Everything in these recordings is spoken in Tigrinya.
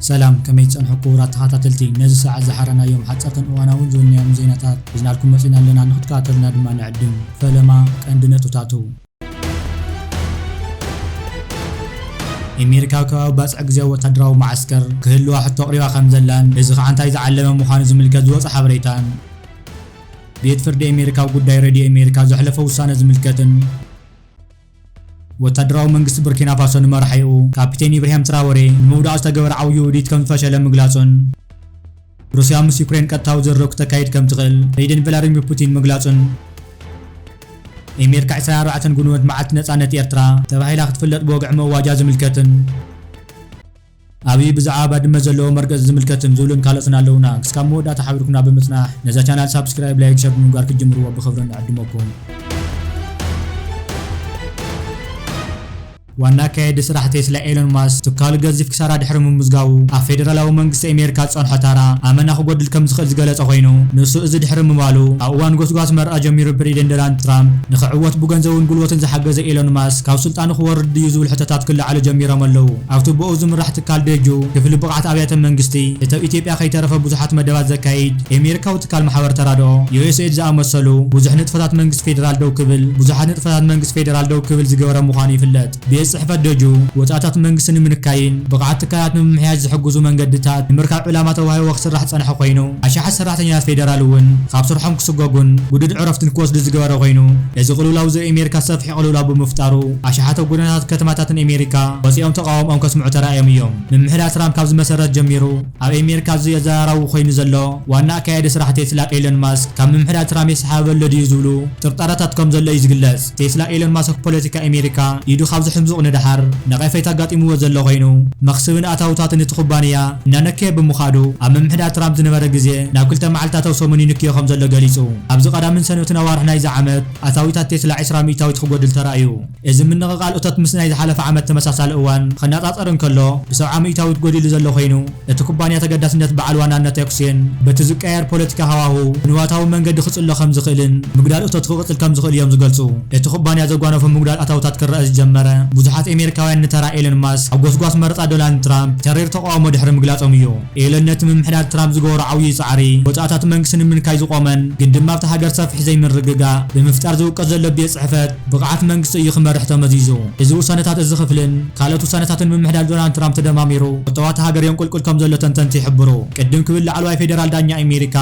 ሰላም፣ ከመይ ትጸንሑ ክቡራት ተኸታተልቲ? ነዚ ሰዓት ዝሓረናዮም ሓጸርትን እዋናውን ዝበልናዮም ዜናታት ሒዝናልኩም መጺና ኣለና። ንክትከታተሉና ድማ ንዕድም። ፈለማ ቀንዲ ነጥብታቱ። ኣሜሪካ ኣብ ከባቢ ባጽዕ ግዝያዊ ወታደራዊ መዓስከር ክህልዋ ሕቶ ኣቕሪባ ከም ዘላን፣ እዚ ከዓ እንታይ ዝዓለመ ምዃኑ ዝምልከት ዝወጸ ሓበሬታን፣ ቤት ፍርዲ ኣሜሪካ ኣብ ጉዳይ ሬድዮ ኣሜሪካ ዘሕለፎ ውሳነ ዝምልከትን፣ ወታደራዊ መንግስቲ ቡርኪና ፋሶ ንመራሒኡ ካፒቴን ኢብራሂም ትራወሬ ንምውዳቕ ዝተገበረ ዓብዪ ውዲት ከም ዝፈሸለ ምግላጹን፣ ሩስያ ምስ ዩክሬን ቀጥታዊ ዝርርብ ክተካይድ ከም ትኽእል ፕሬዚደንት ቭላዲሚር ፑቲን ምግላጹን፣ ኣሜሪካ ዕስራን ኣርባዕተን ግንቦት መዓልቲ ነጻነት ኤርትራ ተባሂላ ክትፍለጥ ብወግዒ ምእዋጃ ዝምልከትን፣ ኣብይ ብዛዕባ ባድመ ዘለዎ መርገጽ ዝምልከትን ዝብሉን ካልኦትን ኣለዉና። ክስካብ መወዳእታ ሓቢርኩና ብምጽናሕ ነዛ ቻናል ሳብስክራይብ፣ ላይክ፣ ሸር ብምግባር ክትጅምርዎ ብኽብሪ ንዕድመኩም። ዋና ኣካያዲ ስራሕ ቴስላ ኤሎን ማስክ ትካሉ ገዚፍ ክሳራ ድሕሪ ምምዝጋቡ ኣብ ፌደራላዊ መንግስቲ ኣሜሪካ ዝጸንሖ ታራ ኣመና ክጎድል ከም ዝኽእል ዝገለጸ ኮይኑ፣ ንሱ እዚ ድሕሪ ምባሉ ኣብ እዋን ጎስጓስ መርኣ ጀሚሩ ፕሬዚደንት ዶናልድ ትራምፕ ንኽዕወት ብገንዘቡን ጉልበቱን ዝሓገዘ ኤሎን ማስክ ካብ ስልጣኑ ክወርድ ድዩ ዝብል ሕቶታት ክለዓሉ ጀሚሮም ኣለዉ። ኣብቲ ብኡ ዝምራሕ ትካል ዴጁ ክፍሊ ብቕዓት ኣብያተ መንግስቲ እቲ ኣብ ኢትዮጵያ ከይተረፈ ብዙሓት መደባት ዘካይድ ኣሜሪካዊ ትካል ማሕበር ተራድኦ ዩ ኤስ ኤድ ዝኣመሰሉ ብዙሕ ንጥፈታት መንግስቲ ፌዴራል ደው ክብል ብዙሓት ንጥፈታት መንግስቲ ፌዴራል ደው ክብል ዝገበረ ምዃኑ ይፍለጥ። ቤት ጽሕፈት ደጁ ወጻእታት መንግስቲ ንምንካይን ብቕዓት ትካላት ንምምሕያሽ ዝሕግዙ መንገድታት ንምርካብ ዕላማ ተዋሂቦ ክስራሕ ዝጸንሐ ኮይኑ፣ ኣሽሓት ሰራሕተኛታት ፌዴራል እውን ካብ ስርሖም ክስጎጉን ግዱድ ዕረፍትን ክወስዱ ዝገበረ ኮይኑ፣ እዚ ቅልውላው እዚ ኣሜሪካ ሰፊሕ ቅልውላው ብምፍጣሩ ኣሽሓት ኣብ ጎደናታት ከተማታትን ኣሜሪካ ወጺኦም ተቃውሞኦም ከስምዑ ተራእዮም እዮም። ምምሕዳር ትራምፕ ካብ ዝመሰረት ጀሚሩ ኣብ ኣሜሪካ ዘዘራርቡ ኮይኑ ዘሎ ዋና ኣካያዲ ስራሕ ቴስላ ኤሎን ማስክ ካብ ምምሕዳር ትራምፕ ይሰሓበሎ ድዩ ዝብሉ ጥርጣረታት ከም ዘሎ እዩ ዝግለጽ። ቴስላ ኤሎን ማስክ ፖለቲካ ኣሜሪካ ኢዱ ካብ ዝሕምዙቕ ንደሓር ነቐፌታ ኣጋጢምዎ ዘሎ ኮይኑ፣ መኽስብን ኣታውታትን እቲ ኩባንያ እናነከየ ብምኻዱ ኣብ ምምሕዳር ትራምፕ ዝነበረ ግዜ ናብ ክልተ መዓልታት ኣብ ሰሙን ይንክዮ ከም ዘሎ ገሊጹ። ኣብዚ ቀዳምን ሰንበትን ኣዋርሕ ናይዚ ዓመት ኣታዊታት ቴስላ ዕስራ ሚእታዊት ክጎድል ተራእዩ። እዚ ምንቕቓል እቶት ምስ ናይ ዝሓለፈ ዓመት ተመሳሳሊ እዋን ክነጻጸር እንከሎ ብሰብዓ ሚእታዊት ጎዲሉ ዘሎ ኮይኑ፣ እቲ ኩባንያ ተገዳስነት በዓል ዋናነት ኣክስዮን በቲ ዝቀያየር ፖለቲካ ሃዋህው ብንዋታዊ መንገዲ ክጽሎ ከም ዝኽእልን ምግዳል እቶት ክቕጽል ከም ዝኽእል እዮም ዝገልጹ። እቲ ኩባንያ ዘጓነፎ ምጉዳል ኣታውታት ክረአ ዝጀመረ ብዙሓት ኣሜሪካውያን ንተራ ኤለን ማስክ ኣብ ጎስጓስ መረጻ ዶናልድ ትራምፕ ተሪር ተቃውሞ ድሕሪ ምግላጾም እዩ። ኤለን ነቲ ምምሕዳር ትራምፕ ዝገበሮ ዓብዪ ጻዕሪ ወጻእታት መንግስቲ ንምንካይ ዝቖመን ግን ድማ ኣብቲ ሃገር ሰፊሕ ዘይምርግጋእ ብምፍጣር ዝውቀስ ዘሎ ቤት ጽሕፈት ብቕዓት መንግስቲ እዩ ክመርሕ ተመዚዙ። እዚ ውሳነታት እዚ ክፍልን ካልኦት ውሳነታትን ምምሕዳር ዶናልድ ትራምፕ ተደማሚሩ ቁጠባ እታ ሃገር የንቁልቁል ከም ዘሎ ተንተንቲ ይሕብሩ። ቅድም ክብል ላዕለዋይ ፌደራል ዳኛ ኣሜሪካ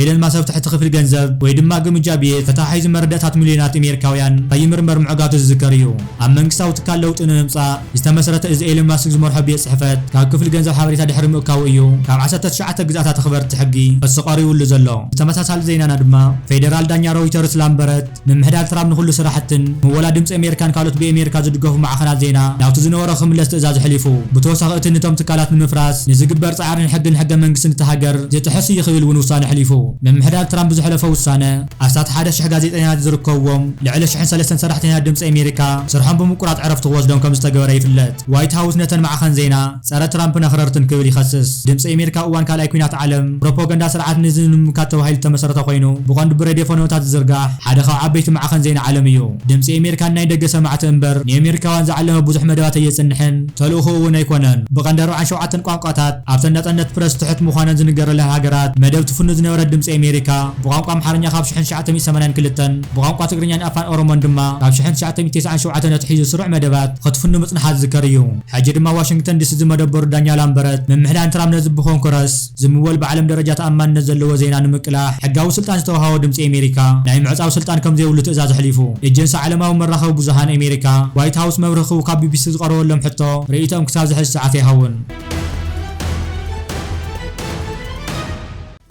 ኤለን ማስክ ኣብ ትሕቲ ክፍሊ ገንዘብ ወይ ድማ ግምጃ ቤት ተተሓሒዙ መረዳእታት ሚልዮናት ኣሜሪካውያን ከይምርመር ምዕጋቱ ዝዝከር እዩ። ኣብ መንግስታዊ ትካል ለውጢ ንምምጻእ ዝተመስረተ እዚ ኤለን ማስክ ዝመርሖ ቤት ጽሕፈት ካብ ክፍሊ ገንዘብ ሓበሬታ ድሕሪ ምእካቡ እዩ ካብ ዓሰርተ ትሽዓተ ግዝኣታት ኣኽበርቲ ሕጊ ክሲ ቀሪቡሉ ዘሎ። ብተመሳሳሊ ዜናና ድማ ፌደራል ዳኛ ሮይተርስ ላምበረት ምምሕዳር ትራምፕ ንኹሉ ስራሕትን ምወላ ድምፂ ኣሜሪካን ካልኦት ብኣሜሪካ ዝድገፉ ማዕኸናት ዜና ናብቲ ዝነበሮ ክምለስ ትእዛዝ ኣሕሊፉ። ብተወሳኺ እቲ ነቶም ትካላት ንምፍራስ ንዝግበር ፃዕርን ሕግን ሕገ መንግስትን እታ ሃገር ዝጥሕስ እዩ ክብል እውን ውሳነ ኣሕሊፉ። ምምሕዳር ትራምፕ ብዘሕለፎ ውሳነ ኣስታት ሓደ ሽሕ ጋዜጠኛታት ዝርከብዎም ልዕሊ ሽሕን ሰለስተን ሰራሕተኛታት ድምፂ ኣሜሪካ ስርሖም ብምቁራፅ ዕረፍቲ ክወስዶም ከም ዝተገበረ ይፍለጥ። ዋይት ሃውስ ነተን ማዕኸን ዜና ጸረ ትራምፕን ኣኽረርትን ክብል ይኸስስ። ድምጺ ኣሜሪካ እዋን ካልኣይ ኲናት ዓለም ፕሮፓጋንዳ ስርዓት ንዚ ንምምካት ተባሂሉ ዝተመሰረተ ኮይኑ ብቐንዱ ብሬድዮ ፎኖታት ዝዝርጋሕ ሓደ ካብ ዓበይቲ ማዕኸን ዜና ዓለም እዩ። ድምጺ ኣሜሪካ ንናይ ደገ ሰማዕቲ እምበር ንኣሜሪካውያን ዝዓለመ ብዙሕ መደባት ኣየጽንሕን ተልእኾኡ እውን ኣይኮነን። ብቐንዱ ኣርብዓን ሸውዓተን ቋንቋታት ኣብተን ናጻነት ፕረስ ትሑት ምዃነን ዝንገረለን ሃገራት መደብ ትፍኑ ዝነበረት ድምጺ ኣሜሪካ ብቋንቋ ኣምሓርኛ ካብ ሽሕን ትሽዓተ ሚእትን ሰማንያን ክልተን ብቋንቋ ትግርኛን ኣፋን ኦሮሞን ድማ ካብ ሽሕን ትሽዓተ ሚእትን ተስዓን ሸውዓተን ኣትሒዙ ስሩዕ መደባት ክትፍኑ ምጽንሓ ዝዝከር እዩ። ሕጂ ድማ ዋሽንግተን ዲሲ ዝመደበሩ ዳኛ ላምበረት ምምሕዳን ትራምፕ ነዚ ብኮንግረስ ዝምወል ብዓለም ደረጃ ተኣማንነት ዘለዎ ዜና ንምቅላሕ ሕጋዊ ስልጣን ዝተውሃቦ ድምጺ ኣሜሪካ ናይ ምዕጻው ስልጣን ከም ዘይብሉ ትእዛዝ ኣሕሊፉ። ኤጀንሲ ዓለማዊ መራኸቢ ብዙሃን ኣሜሪካ ዋይት ሃውስ መብርሂ ክህቡ ካብ ቢቢሲ ዝቐረበሎም ሕቶ ርእይቶኦም ክሳብ ዝሕዚ ሰዓት ኣይሃቡን።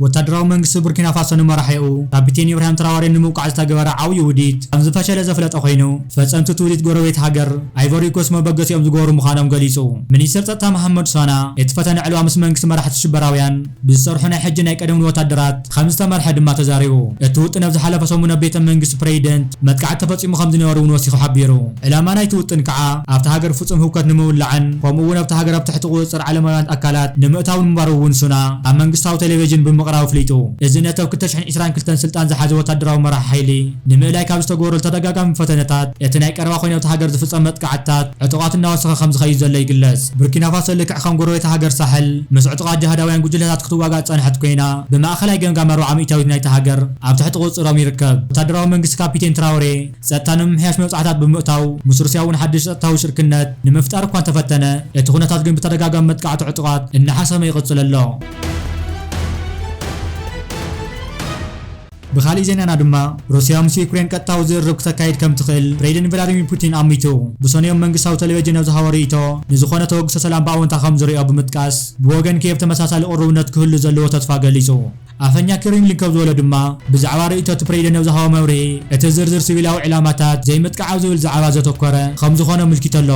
ወታደራዊ መንግስቲ ቡርኪና ፋሶ ንመራሒኡ ካፒቴን ኢብራሂም ትራዋሬ ንምውቃዕ ዝተገበረ ዓብዪ ውዲት ከም ዝፈሸለ ዘፍለጠ ኮይኑ፣ ፈጸምቲ እቲ ውዲት ጎረቤት ሃገር ኣይቮሪ ኮስት መበገሲኦም ዝገበሩ ምዃኖም ገሊጹ። ሚኒስትር ጸጥታ መሓመድ ሳና፣ እቲ ፈተነ ዕልዋ ምስ መንግስቲ መራሕቲ ሽበራውያን ብዝሰርሑ ናይ ሕጂ ናይ ቀደም ወታደራት ከም ዝተመርሐ ድማ ተዛሪቡ። እቲ ውጥን ኣብ ዝሓለፈ ሰሙን ኣብ ቤተ መንግስቲ ፕሬዚደንት መጥቃዕቲ ተፈጺሙ ከም ዝነበረ እውን ወሲኹ ሓቢሩ። ዕላማ ናይቲ ውጥን ከዓ ኣብታ ሃገር ፍጹም ህውከት ንምውላዕን ከምኡ እውን ኣብታ ሃገር ኣብ ትሕቲ ቁጽጽር ዓለማውያን ኣካላት ንምእታው ምንባሩ እውን ሱና ኣብ መንግስታዊ ቴሌቪዥን ብምቕራብ ኣፍሊጡ። እዚ ነቶም ክልተ ሽሕን ዕስራን ክልተን ስልጣን ዝሓዘ ወታደራዊ መራሒ ሓይሊ ንምእላይ ካብ ዝተገበረሉ ተደጋጋሚ ፈተነታት፣ እቲ ናይ ቀረባ ኮይኑ ኣብታ ሃገር ዝፍጸም መጥቃዕትታት ዕጡቓት እናወሰኸ ከም ዝኸይድ ዘሎ ይግለጽ። ቡርኪና ፋሶ ልክዕ ከም ጎረቤታ ሃገር ሳሕል ምስ ዕጡቓት ጅሃዳውያን ጉጅለታት ክትዋጋእ ዝጸንሐት ኮይና፣ ብማእኸላይ ገምጋም ኣርብዓ ሚእታዊት ናይታ ሃገር ኣብ ትሕቲ ቁጽጽሮም ይርከብ። ወታደራዊ መንግስቲ ካፒቴን ትራውሬ ጸጥታ ንምምሕያሽ መብጻዕታት ብምእታው፣ ምስ ሩስያ እውን ሓድሽ ጸጥታዊ ሽርክነት ንምፍጣር እኳ እንተፈተነ፣ እቲ ኩነታት ግን ብተደጋጋሚ መጥቃዕቲ ዕጡቓት እናሓሰመ ይቕጽል ኣሎ። ብኻሊእ ዜናና ድማ፣ ሩስያ ምስ ዩክሬን ቀጥታዊ ዝርርብ ክተካይድ ከም ትኽእል ፕሬዚደንት ቭላዲሚር ፑቲን ኣሚቱ። ብሰኑዮም መንግስታዊ ቴሌቪዥን ኣብ ዝሃቦ ርእይቶ፣ ንዝኾነ ተበግሶ ሰላም ብኣወንታ ከም ዝሪኦ ብምጥቃስ፣ ብወገን ኪየቭ ተመሳሳሊ ቅሩብነት ክህሉ ዘለዎ ተስፋ ገሊጹ። ኣፈኛ ክሬምሊን ከም ዝበሎ ድማ፣ ብዛዕባ ርእይቶ እቲ ፕሬዚደንት ኣብ ዝሃቦ መብርሂ፣ እቲ ዝርዝር ሲቪላዊ ዕላማታት ዘይምጥቃዕ ኣብ ዝብል ዛዕባ ዘተኮረ ከም ዝኾነ ኣመልኪቱ ኣሎ።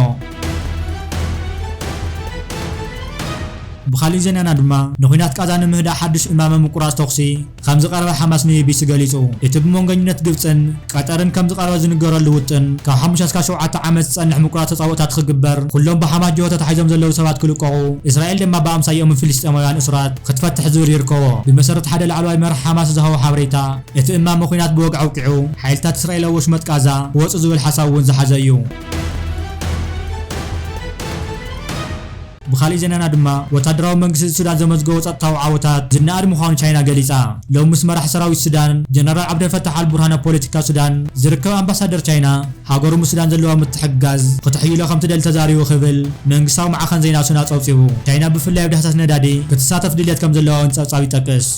ብኻሊእ ዜናና ድማ፣ ንኹናት ቃዛ ንምህዳእ ሓድሽ እማመ ምቁራጽ ተኹሲ ከም ዝቐረበ ሓማስ ንቢቢሲ ገሊጹ። እቲ ብመንጎኝነት ግብጽን ቀጠርን ከም ዝቐረበ ዝንገረሉ ውጥን፣ ካብ ሓሙሽተ እስካብ ሸውዓተ ዓመት ዝጸንሕ ምቁራጽ ተጻብኦታት ክግበር፣ ኩሎም ብሓማስ ጅሆ ተታሒዞም ዘለዉ ሰባት ክልቀቑ፣ እስራኤል ድማ ብኣምሳያኦም ፍልስጤማውያን እሱራት ክትፈትሕ ዝብል ይርከቦ። ብመሰረት ሓደ ላዕለዋይ መራሒ ሓማስ ዝሃቦ ሓበሬታ፣ እቲ እማመ ኹናት ብወግዒ ኣውቂዑ፣ ሓይልታት እስራኤል ኣብ ወሽመጥ ቃዛ ክወጹ ዝብል ሓሳብ እውን ዝሓዘ እዩ። ብኻሊእ ዜናና ድማ፣ ወታደራዊ መንግስቲ ሱዳን ዘመዝገቦ ጸጥታዊ ዓወታት ዝነኣድ ምዃኑ ቻይና ገሊጻ። ሎሚ ምስ መራሒ ሰራዊት ሱዳን ጀነራል ዓብደልፈታሕ ኣልቡርሃን ኣብ ፖለቲካ ሱዳን ዝርከብ ኣምባሳደር ቻይና፣ ሃገሩ ምስ ሱዳን ዘለዋ ምትሕግጋዝ ክተሕይሎ ከም ትደሊ ተዛሪቡ ክብል መንግስታዊ ማዕኸን ዜና ሱና ጸብጺቡ። ቻይና ብፍላይ ኣብ ዳህሳስ ነዳዲ ክትሳተፍ ድልየት ከም ዘለዋ እውን ጸብጻብ ይጠቅስ።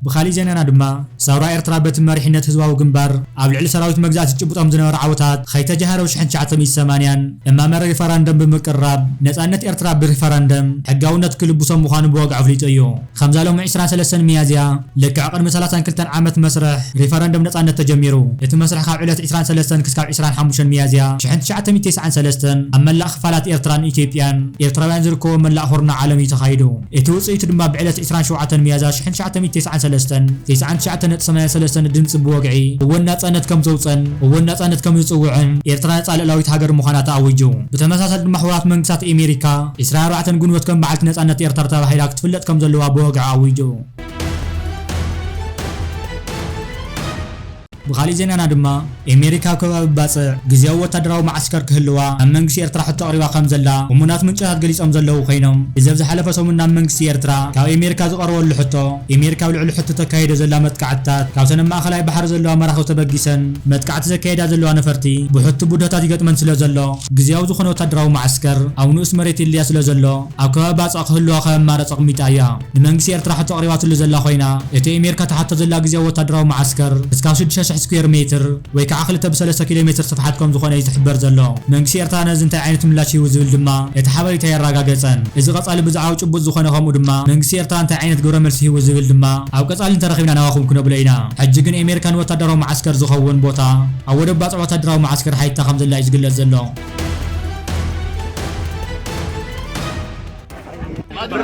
ብኻሊእ ዜናና ድማ፣ ሰውራ ኤርትራ በቲ መሪሕነት ህዝባዊ ግንባር ኣብ ልዕሊ ሰራዊት መግዛእቲ ዝጭብጦም ዝነበሩ ዓወታት ከይተጀሃረው ሽሕን ትሽዓተ ሚእቲ ሰማንያን እማመ ሪፈረንደም ብምቅራብ፣ ነጻነት ኤርትራ ብሪፈረንደም ሕጋውነት ክልብሶም ምዃኑ ብወግዒ ኣፍሊጡ እዩ። ከምዛ ሎሚ ዕስራን ሰለስተን ሚያዝያ፣ ልክዕ ቅድሚ ሰላሳን ክልተን ዓመት መስርሕ ሪፈረንደም ነጻነት ተጀሚሩ። እቲ መስርሕ ካብ ዕለት ዕስራን ሰለስተን ክስካብ ዕስራን ሓሙሽተን ሚያዝያ ሽሕን ትሽዓተ ሚእቲ ተስዓን ሰለስተን ኣብ መላእ ክፋላት ኤርትራን ኢትዮጵያን ኤርትራውያን ዝርከቦ መላእ ኩርናዕ ዓለም እዩ ተኻይዱ። እቲ ውጽኢቱ ድማ ብዕለት ዕስራን ሸውዓተን ሚያዝያ ሽሕን ትሽዓተ ሚእቲ ተስዓን ሰለስተን፣ ተስዓን ትሽዓተ ነጥቢ ሰማንያን ሰለስተን ድምጺ ብወግዒ እወ ናጻነት ከም ዘውጸን እወ ናጻነት ከም ዝጽውዕን ኤርትራ ነጻ ልዕላዊት ሃገር ምዃና ተኣዊጁ። ብተመሳሳሊ ድማ ሕቡራት መንግስታት ኣሜሪካ ዕስራን ኣርባዕተን ግንቦት ከም በዓልቲ ነጻነት ኤርትራ ተባሂላ ክትፍለጥ ከም ዘለዋ ብወግዒ ኣዊጁ። ብኻሊእ ዜናና ድማ፣ ኣሜሪካ ኣብ ከባቢ ባጽዕ ግዝያዊ ወታደራዊ መዓስከር ክህልዋ ኣብ መንግስቲ ኤርትራ ሕቶ ኣቕሪባ ከም ዘላ እሙናት ምንጭታት ገሊጾም ዘለዉ ኮይኖም፣ እዚ ኣብ ዝሓለፈ ሰሙን ናብ መንግስቲ ኤርትራ ካብ ኣሜሪካ ዝቐረበሉ ሕቶ፣ ኣሜሪካ ኣብ ልዕሊ ሕቶ ተካይዶ ዘላ መጥቃዕትታት፣ ካብተን ኣብ ማእከላይ ባሕሪ ዘለዋ መራኽብ ተበጊሰን መጥቃዕቲ ዘካየዳ ዘለዋ ነፈርቲ ብሕቲ ቡድሆታት ይገጥመን ስለ ዘሎ፣ ግዝያዊ ዝኾነ ወታደራዊ መዓስከር ኣብ ንኡስ መሬት የድልያ ስለ ዘሎ፣ ኣብ ከባቢ ባጽዕ ክህልዋ ከም ኣማራጺ ኣቕሚጣ እያ። ንመንግስቲ ኤርትራ ሕቶ ኣቕሪባትሉ ዘላ ኮይና፣ እቲ ኣሜሪካ ትሓቶ ዘላ ግዝያዊ ወታደራዊ መዓስከር እስካብ ሽዱሽተ ሽሕ ስኩዌር ሜትር ወይ ከዓ ክልተ ብሰለስተ ኪሎ ሜትር ስፍሓት ከም ዝኾነ እዩ ዝሕበር ዘሎ። መንግስቲ ኤርትራ ነዚ እንታይ ዓይነት ምላሽ ሂቡ ዝብል ድማ እቲ ሓበሬታ ኣየረጋገጸን። እዚ ቀጻሊ ብዛዕባ ጭቡጥ ዝኾነ፣ ከምኡ ድማ መንግስቲ ኤርትራ እንታይ ዓይነት ግብረ መልሲ ሂቡ ዝብል ድማ ኣብ ቀጻሊ እንተረኺብና ናባኹም ክነብሎ ኢና። ሕጂ ግን ኣሜሪካ ንወታደራዊ መዓስከር ዝኸውን ቦታ ኣብ ወደብ ባጽዕ ወታደራዊ መዓስከር ሓይታ ከም ዘላ እዩ ዝግለጽ ዘሎ።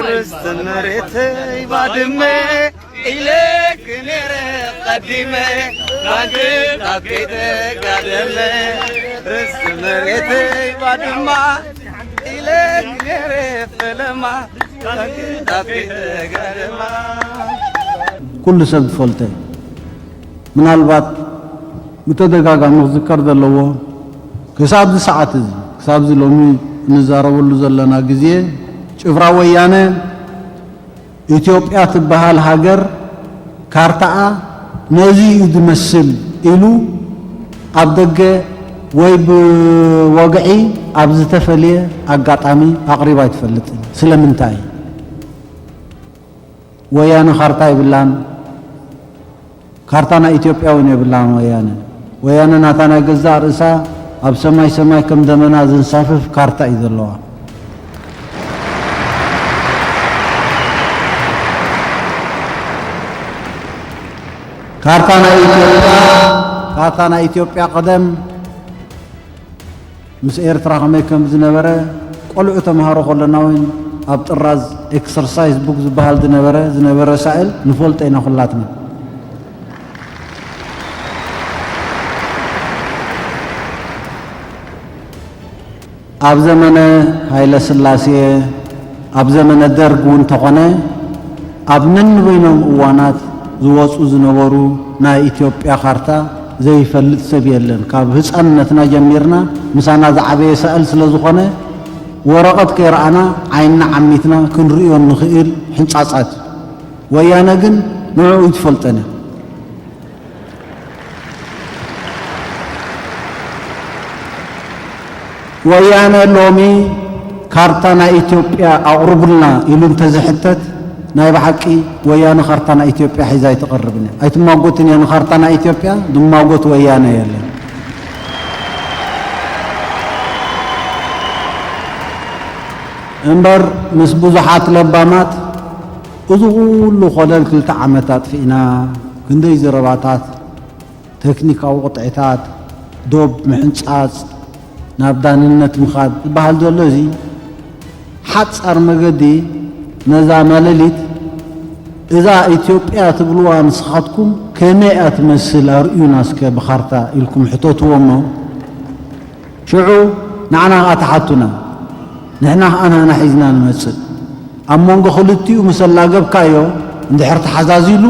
ርስቲ መሬተይ ባድመ ኢለኪ ነይረ ቀዲመ፣ ባንክ ኣብ ቤተ ጋደመ። ርስቲ መሬተይ ባድማ ኢለኪ ነይረ ፈለማ፣ ባንክ ኣብ ቤተ ጋደማ። ኩሉ ሰብ ዝፈልጦ እዩ። ምናልባት ብተደጋጋሚ ክዝከር ዘለዎ፣ ክሳብ እዚ ሰዓት እዚ፣ ክሳብ እዚ ሎሚ እንዛረበሉ ዘለና ግዜ፣ ጭፍራ ወያነ ኢትዮጵያ ትበሃል ሃገር ካርታኣ ነዚ እዩ ዝመስል ኢሉ ኣብ ደገ ወይ ብወግዒ ኣብ ዝተፈልየ ኣጋጣሚ ኣቕሪባ ኣይትፈልጥን። ስለምንታይ? ወያነ ካርታ የብላን። ካርታ ናይ ኢትዮጵያ እውን የብላን ወያነ። ወያነ ናታ ናይ ገዛእ ርእሳ ኣብ ሰማይ ሰማይ ከም ደመና ዘንሳፍፍ ካርታ እዩ ዘለዋ። ካርታ ናይ ኢትዮጵያ፣ ካርታ ናይ ኢትዮጵያ ቀደም ምስ ኤርትራ ከመይ ከም ዝነበረ፣ ቆልዑ ተምሃሮ ከለና እውን ኣብ ጥራዝ ኤክሰርሳይዝ ቡክ ዝበሃል ዝነበረ፣ ዝነበረ ሳእል ንፈልጦ ኢና ኩላትና። ኣብ ዘመነ ሃይለ ስላሴ፣ ኣብ ዘመነ ደርግ እውን እንተኾነ ኣብ ነንበይኖም እዋናት ዝወፁ ዝነበሩ ናይ ኢትዮጵያ ካርታ ዘይፈልጥ ሰብ የለን። ካብ ህፃንነትና ጀሚርና ምሳና ዝዓበየ ሰእል ስለ ዝኾነ ወረቐት ከይረኣና ዓይንና ዓሚትና ክንርእዮ እንኽእል ሕንፃፃት እዩ። ወያነ ግን ንዕኡ ኣይትፈልጠን እያ። ወያነ ሎሚ ካርታ ናይ ኢትዮጵያ ኣቕርቡልና ኢሉ እንተዝሕተት ናይ ብሓቂ ወያነ ካርታ ናይ ኢትዮጵያ ሒዛ ኣይትቐርብን እያ። ኣይትማጎትን እያ ንካርታ ናይ ኢትዮጵያ፣ ዝማጎት ወያነ የለን። እምበር ምስ ብዙሓት ለባማት እዚ ኩሉ ኮለል ክልተ ዓመት ኣጥፊእና፣ ክንደይ ዘረባታት፣ ቴክኒካዊ ቅጥዕታት፣ ዶብ ምሕንጻጽ፣ ናብ ዳንነት ምኻድ ዝበሃል ዘሎ እዚ ሓጻር መገዲ ነዛ ማለሊት እዛ ኢትዮጵያ ትብልዋ ንስኻትኩም ከመይ እያ ትመስል ኣርእዩና እስከ ብኻርታ ኢልኩም ሕተትዎ እሞ ሽዑ ንዓና ኸኣ ትሓቱና፣ ንሕና ኸኣ ንዓና ሒዝና ንመጽእ። ኣብ መንጎ ክልቲኡ ምስ ኣላገብካዮ እንድሕር ተሓዛዚሉ፣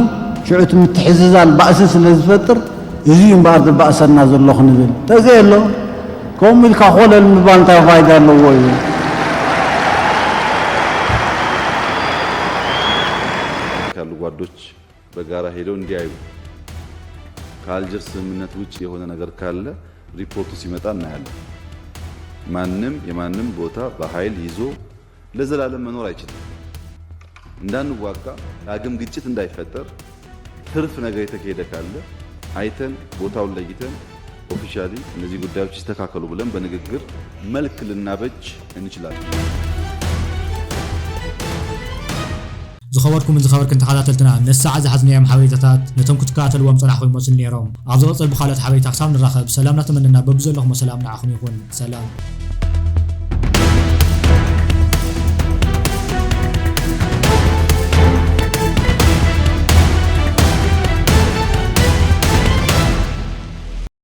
ሽዑ እቲ ምትሕዝዛል ባእሲ ስለ ዝፈጥር፣ እዚ እዩ እምበኣር ዘባእሰና ዘሎ ክንብል። ተዘየሎ፣ ከምኡ ኢልካ ኾለል ምባል እንታይ ፋይዳ ኣለዎ እዩ? ካሉ ጓዶች በጋራ ሄደው እንዲያዩ፣ ከአልጀርስ ስምምነት ውጭ የሆነ ነገር ካለ ሪፖርቱ ሲመጣ እናያለን። ማንም የማንም ቦታ በኃይል ይዞ ለዘላለም መኖር አይችልም። እንዳንዋጋ፣ ዳግም ግጭት እንዳይፈጠር፣ ትርፍ ነገር የተካሄደ ካለ አይተን ቦታውን ለይተን ኦፊሻሊ እነዚህ ጉዳዮች ይስተካከሉ ብለን በንግግር መልክ ልናበጅ እንችላለን። ዝኸበርኩምን ዝኸበርክን ተኸታተልትና፣ ነዚ ሰዓት ዝሓዝናዮም ሓበሬታታት ነቶም ክትከታተልዎም ጸናሕኩም ይመስሉ ነይሮም። ኣብ ዝቕጽል ብኻልኦት ሓበሬታ ክሳብ ንራኸብ፣ ሰላም እናተመነና በብዘለኹሞ ሰላም ንዓኹም ይኹን። ሰላም።